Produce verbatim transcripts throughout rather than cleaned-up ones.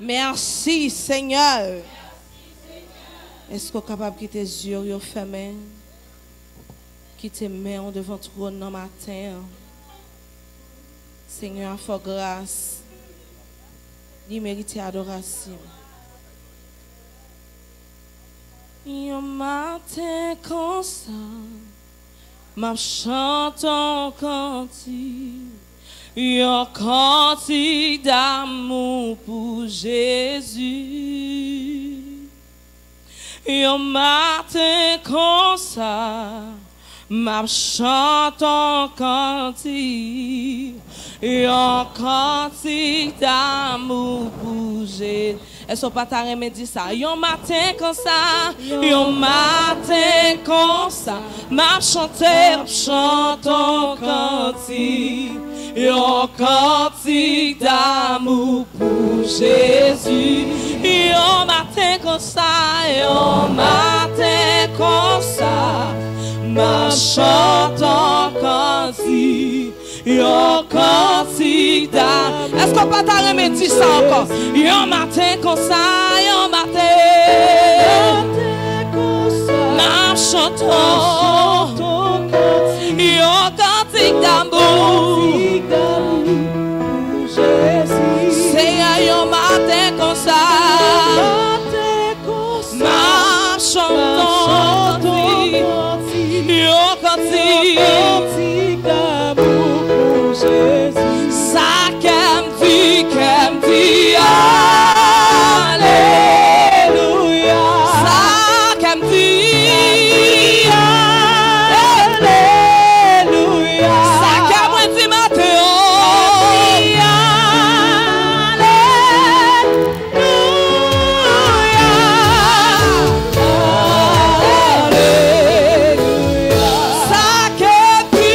Mèsi, Senyè. Èske w kapab kite zye w yo fèmen? Kite men w devan twòn nan maten an. Senyè a fè w gras. Li merite adorasyon. Yon maten konsa, m ap chante yon kantik, yon kantik damou pou Jezi. Yon maten konsa, m ap chante yon kantik, yon kantik damou pou Jezi. Èske w pa ta renmen di sa? Yon maten konsa, yon maten konsa, m ap chante, m ap chante yon kantik, yon kantik damou pou Jezi. Yon maten konsa, yon maten konsa, m ap chante yon kantik, yon kantik damou. Èske w pa ta renmen di sa ankò? Yon maten konsa, yon maten, m ap chante yon kantik damou. Senyè, yon maten konsa, m ap chante yon kantik, yon kantik damou pou Jezi. Sa kè m di, kè m di, alelouya. Sa kè m di, alelouya. Sa kè mwen di maten an, alelouya. Alelouya. Sa kè m di,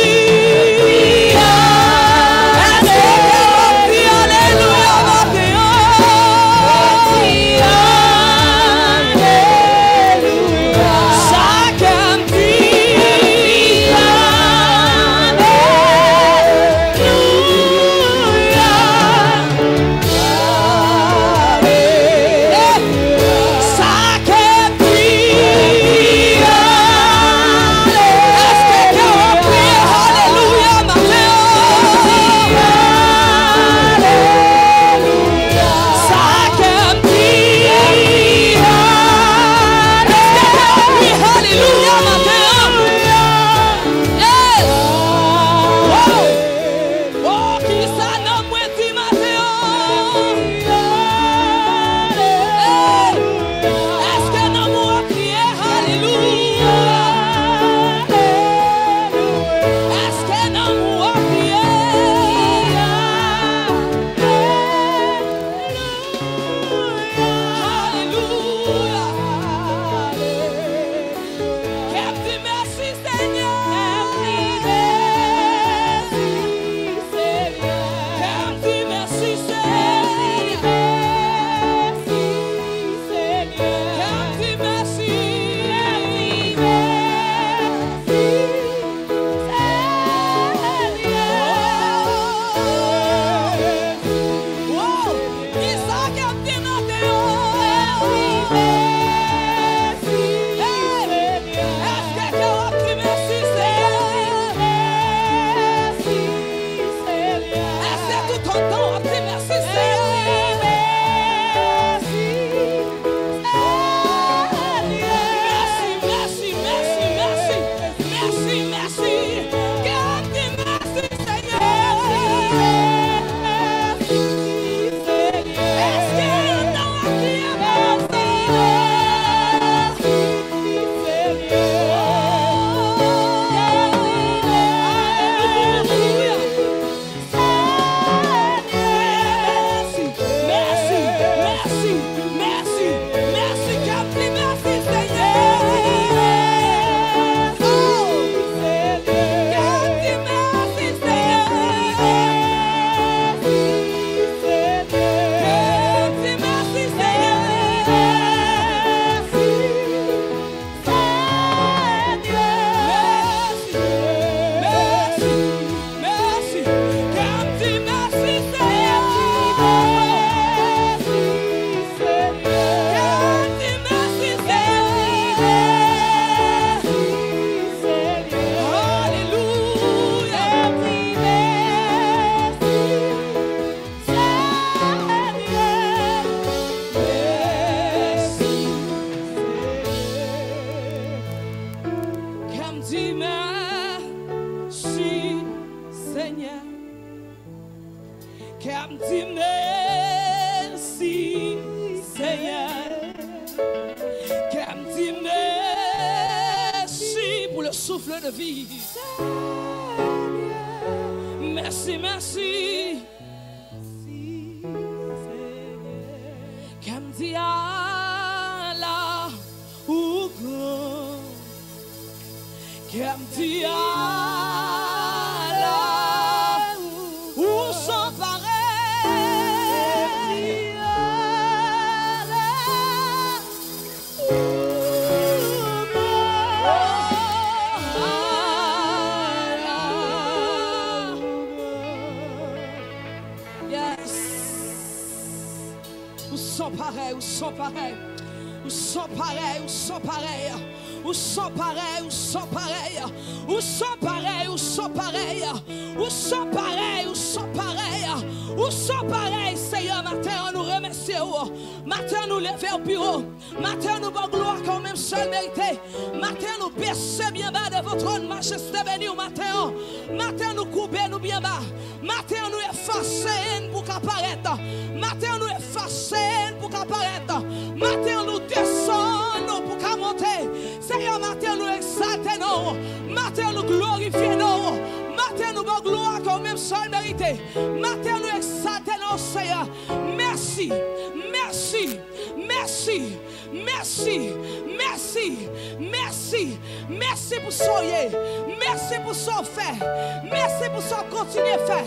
de vi. Mèsi, mèsi. Kè m di ala ou gran. Kè m di ala ou san parèy. Yes. Ou san parèy, ou san parèy. Ou san parèy, ou san parèy. Ou san parèy, ou san parèy. Ou san parèy, ou san parèy. Ou san parèy, ou san parèy. Ou san parèy, Seyè, maten an, nou remèsye w. Maten an, nou leve w pi wo. Maten an, nou ba w glwa ke w menm sèl merite. Maten an, nou bese byen ba devan twòn majeste beni w maten an. Maten an, nou koube nou byen ba. Maten an, nou efase n pou ka parèt. Maten an, nou efase n pou ka parèt. Maten an, nou desann nou pou ka monte. Seyè, maten an, nou egzalte non w. Maten an, nou glorifye non w. Maten an, nou ba w glwa ke w menm sèl merite. Maten an, nou egzalte non w, Seyè. Mèsi, mèsi, mèsi, mèsi, mèsi, mèsi, mèsi pou sa w ye. Mèsi pou sa w fè. Mèsi pou sa w kontinye fè.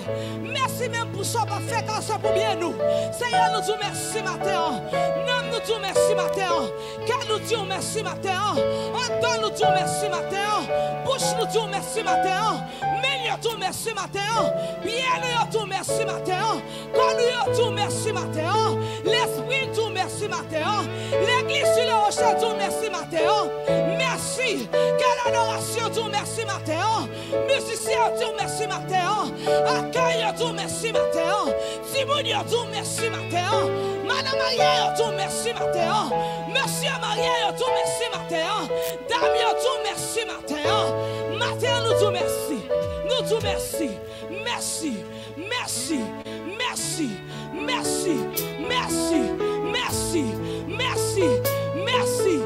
Mèsi menm pou sa w p ap fè, ka se pou byen nou. Seyè, nou di w mèsi maten an. Nanm nou di w mèsi maten an. Kè nou di w mèsi maten an. Anndan nou di w mèsi maten an. Bouch nou di w mèsi maten an. Men yo di w mèsi maten an. Pye nou yo di w mèsi maten an. Kò nou yo di w mèsi maten an. Lespri n di w mèsi maten an. Legliz Sou le Woche di w mèsi maten an. Mèsi. Kè ladorasyon di w mèsi maten an. Mizisyen yo di w mèsi maten an. Akèy yo di w mèsi maten an. Timoun yo di w mèsi maten an. Madanm marye yo di w mèsi maten an. Mesye marye yo di w mèsi maten an. Dam yo di w mèsi maten an. Maten an, nou di w mèsi. Nou di w mèsi. Mèsi. Mèsi. Mèsi. Mèsi. Mèsi. Mèsi. Mèsi. Mèsi.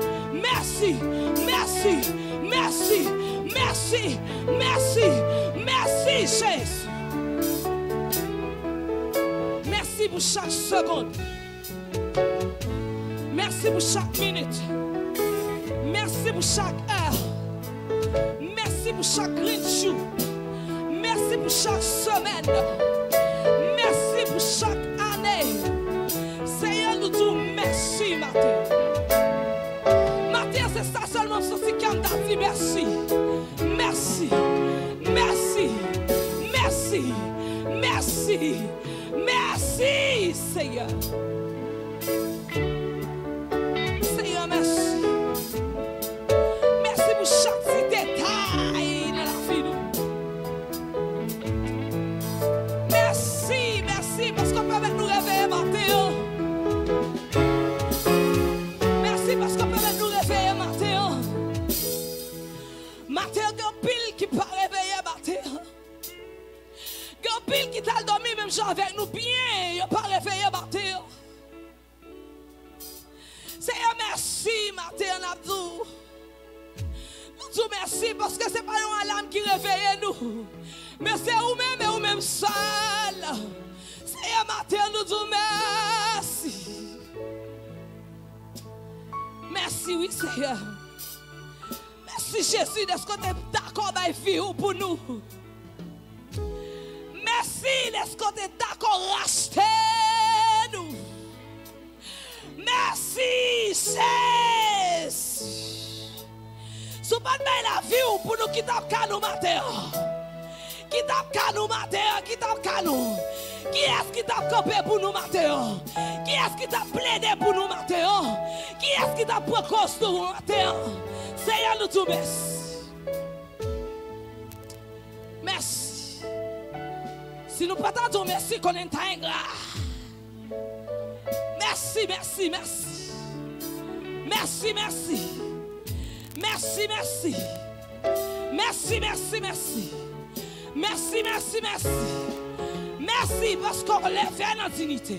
Mèsi. Mèsi. Mèsi. Mèsi. Mèsi. Mèsi, Jezi. Mèsi pou chak segonn. Mèsi pou chak minit. Mèsi pou chak è. Mèsi pou chak grenn jou. Mèsi pou chak semèn. Mèsi pou chak ane. Seyè, nou di w mèsi maten. Maten, se sa sèlman m santi kè m ta di mèsi. Mèsi. Mèsi. Mèsi. Mèsi. Mèsi, Seyè. Seyè, mèsi. Mèsi pou chak ti detay nan lavi nou. Mèsi, mèsi, paske w pèmèt nou reveye maten an. Mèsi paske w pèmèt nou reveye maten an. Maten an, gen anpil ki pa reveye maten an. Gen anpil ki t al dòmi menm jan avèk nou byen, yo pa reveye maten an. Seyè, mèsi maten an, n ap di w. Nou di w mèsi paske se pa yon alam ki reveye nou, men se ou menm e ou menm sèl. Seyè, maten an, nou di w mèsi. Mèsi, wi, Seyè. Mèsi, Jezi, dèske w te dakò bay vi w pou nou. Mèsi dèske w te dakò rachte nou. Mèsi, Jezi. Si w pa t bay lavi w pou nou, ki t ap ka nou maten an? Ki t ap ka nou maten an? Ki t ap ka nou? Kiyès ki t ap kanpe pou nou maten an? Kiyès ki t ap plede pou nou maten an? Kiyès ki t ap pran kòz nou maten an? Seyè, nou di w mèsi. Mèsi. Si nou pa ta di w mèsi, konnen n ta engra. Mèsi, mèsi, mèsi. Mèsi, mèsi. Mèsi, mèsi. Mèsi, mèsi, mèsi. Mèsi, mèsi, mèsi. Mèsi paske w leve nan diyite.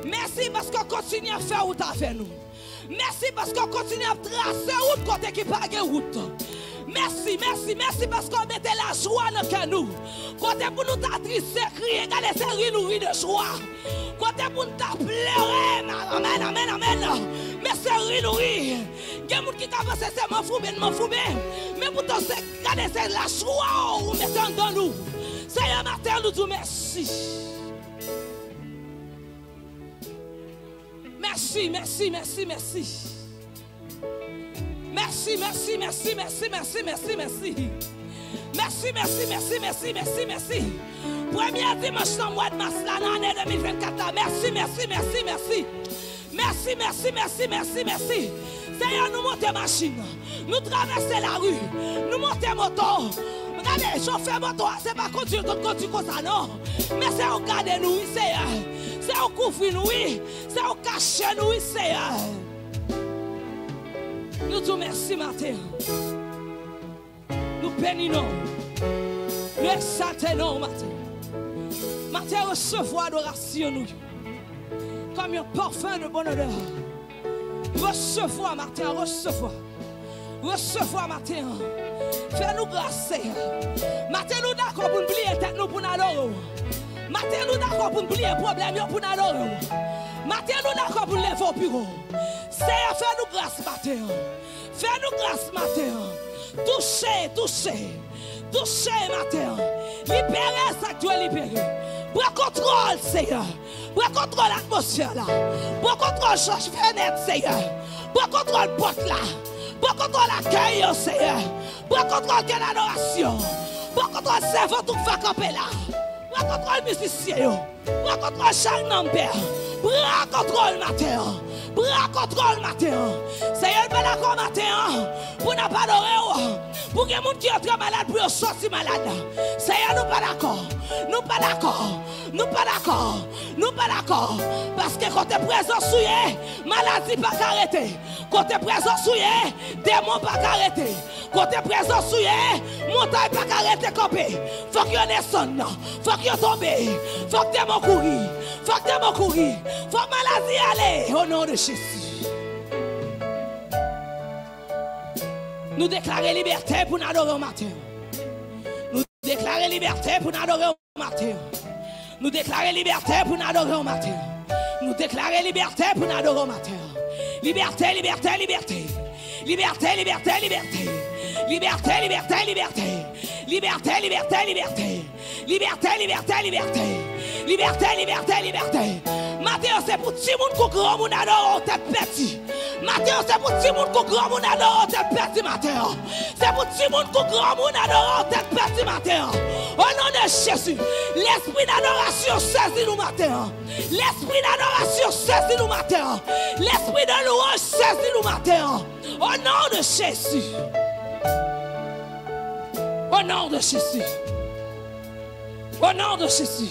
Mèsi paske w kontinye ap fè wout avè nou. Mèsi paske w kontinye ap trase wout kote ki pa gen wout. Mèsi, mèsi, mèsi paske w mete lajwa nan kè nou. Kote pou nou ta tris, se kriye, gade se ri nou ri de jwa. Kote pou nou ta plere, amèn, amèn, amèn. Men se ri nou ri. Gen moun ki ka panse se manfouben n manfouben. Men poutan se, gade se lajwa w mete anndan nou. Seyè, maten an nou di w mèsi. Mèsi, mèsi, mèsi, mèsi. Mèsi, mèsi, mèsi, mèsi, mèsi, mèsi, mèsi. Mèsi, mèsi, mèsi, mèsi, mèsi, mèsi. Premye dimanch nan mwa mas la, nan ane de mil vennkat la. Mèsi, mèsi, mèsi, mèsi. Mèsi, mèsi, mèsi, mèsi, mèsi. Seyè, nou monte machin. Nou travèse lari. Nou monte moto. Gade, chofè moto a, se pa kondui l konn kondui konsa, non. Men se ou gade nou, wi, Seyè. Se ou kouvri nou, wi. Se ou kache nou, wi, Seyè. Nou di w mèsi maten an. Nou beni non w. Nou egzalte non w maten. Maten, resevwa adorasyon nou yo. Kòm yon pafen de bon odè. Resevwa maten an, resevwa. Resevwa maten an. Fè nou gras, Seyè. Maten, nou dakò pou n bliye tèt nou pou n adore w. Maten, nou dakò pou n bliye pwoblèm yo pou n adore w. Maten, nou dakò pou n leve w pi wo. Seyè, fè nou gras maten an. Fè nou gras maten an. Touche, touche, touche maten an. Libere sa k dwe libere. Pran kontwòl, Seyè. Pran kontwòl atmosfè la. Pran kontwòl chòch fenèt, Seyè. Pran kontwòl pòt la. Pran kontwòl akèy yo, Seyè. Pran kontwòl kè adorasyon. Pran kontwòl sèvant ou k va kanpe la. Pran kontwòl mizisyen yo. Pran kontwòl chak nanm, Pè. Pran kontwòl maten an. Pran kontwòl maten an. Seyè, nou pa dakò maten an pou n ap adore w. Pou gen moun ki antre malad, pou yo sòti malad. Seyè, nou pa dakò. Nou pa dakò. Nou pa dakò. Nou pa dakò. Paske kote prezans ou ye, maladi pa ka rete. Kote prezans ou ye, demon pa ka rete. Kote prezans ou ye, montay pa ka rete kanpe. Fòk yo desann. Fòk yo tonbe. Fòk demon kouri. Fòk demon kouri. Fòk maladi ale. O non de Jezi. Nou deklare libète pou n adore w maten. Nou deklare libète pou n adore w maten. Nou deklare libète pou n adore w maten. Nou deklare libète pou n adore w maten. Libète, libète, libète. Libète, libète, libète. Libète, libète, libète. Libète, libète, libète. Libète, libète, libète. Libète, libète, libète. Maten an, se pou timoun kou granmoun adore w tèt pèdi. Maten an, se pou timoun kou granmoun adore w tèt pèdi maten an. Se pou timoun kou granmoun adore w tèt pèdi maten an. O non de Jezi, lespri dadorasyon sezi nou maten an. Lespri dadorasyon sezi nou maten an. Lespri de lwanj sezi nou maten an. O non de Jezi. O non de Jezi. O non de Jezi.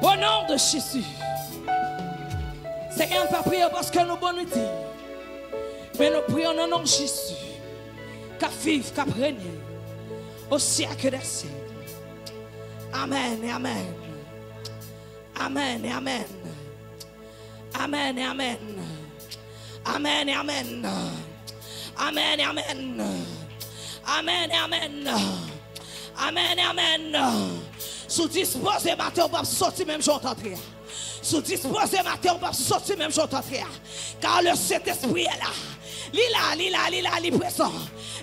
O non de Jezi. Seyè, nou pa priye paske nou bon, nou di. Men nou priye nan non Jezi, k ap viv, k ap renye o syèk dè syèk. Amèn e amèn. Amèn e amèn. Amèn e amèn. Amèn e amèn. Amèn e amèn. Amèn e amèn. Amèn e amèn. Si w dispoze maten, ou p ap soti menm jan w t antre a. Si w dispoze maten, ou p ap soti menm jan w t antre a. Kar le Sentespri est là. Li la, li la, li la, li prezan.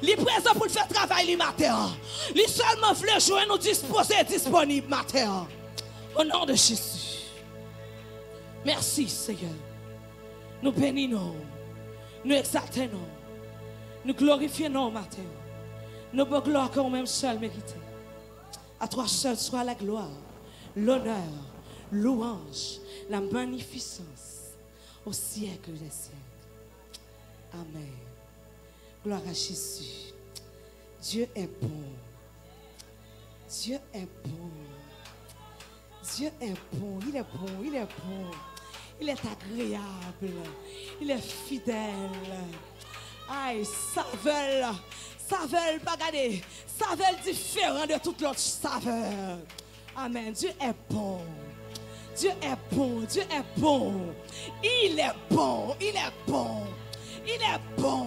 Li prezan pou l fè travay li maten an. Li sèlman vle jwenn ou dispoze e disponib maten an. O non de Jezi. Mèsi, Seyè. Nou beni non w. Nou egzalte non w. Nou glorifye non w maten an. Nou ba w glwa ke ou menm sèl merite. À toi seul soit la gloire, l'honneur, louange, la magnificence au siècle des siècles. Amen. Gloire à Jésus. Dieu est bon. Dieu est bon. Dieu est bon. Il est bon. Il est bon. Il est agréable. Il est fidèle. Ay, savè l, savè l pa gade, savè l diferan de tout lòt savè. Amen. Dieu est bon. Dieu est bon. Dieu est bon. Il est bon. Il est bon. Il est bon.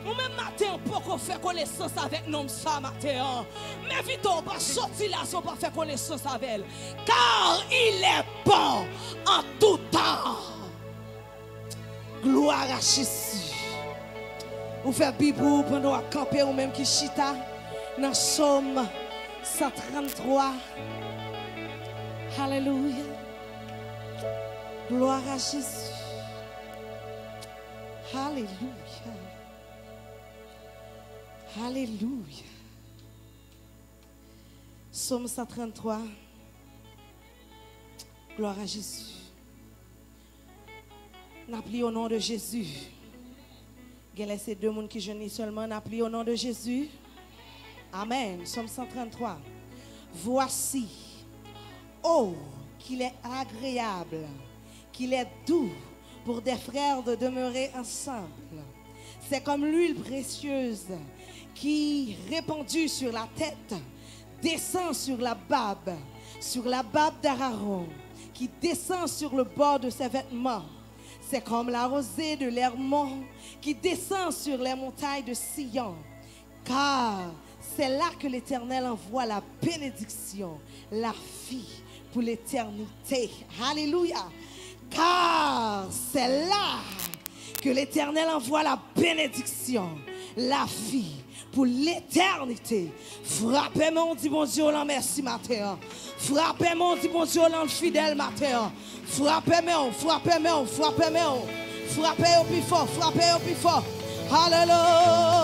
Ou menm maten an poko fè konesans avèk nonm sa maten an. M envite w pa soti la san w pa fè konesans avè l. Car il est bon en tout temps. Gloire à Jésus. Ou fè Bib ou pandan w ap kanpe, ou menm ki chita nan Sòm san tranntwa. Alelouya. Gloire à Jésus. Alelouya. Alelouya. Sòm san tranntwa. Gloire à Jésus. N ap li au nom de Jésus. Genlè se de moun ki jwenn li sèlman. N ap li au nom de Jésus. Amen. Sòm san tranntwa. Voici, oh, qu'il est agréable, qu'il est doux pour des frères de demeurer ensemble. C'est comme l'huile précieuse qui, répandue sur la tête, descend sur la barbe, sur la barbe d'Aaron, qui descend sur le bord de ses vêtements. C'est comme la rosée de l'Hermon qui descend sur les montagnes de Sion. Car c'est là que l'Éternel envoie la bénédiction, la vie pour l'éternité. Alléluia. Car c'est là que l'Éternel envoie la bénédiction, la vie pour l'éternité. Frape men w, di Bondye w lan mèsi maten an. Frape men w, di Bondye w lan fidèl maten an. Frape men w, frape men w, frape men w. Frape yo pi fò, frape yo pi fò. Alelouya.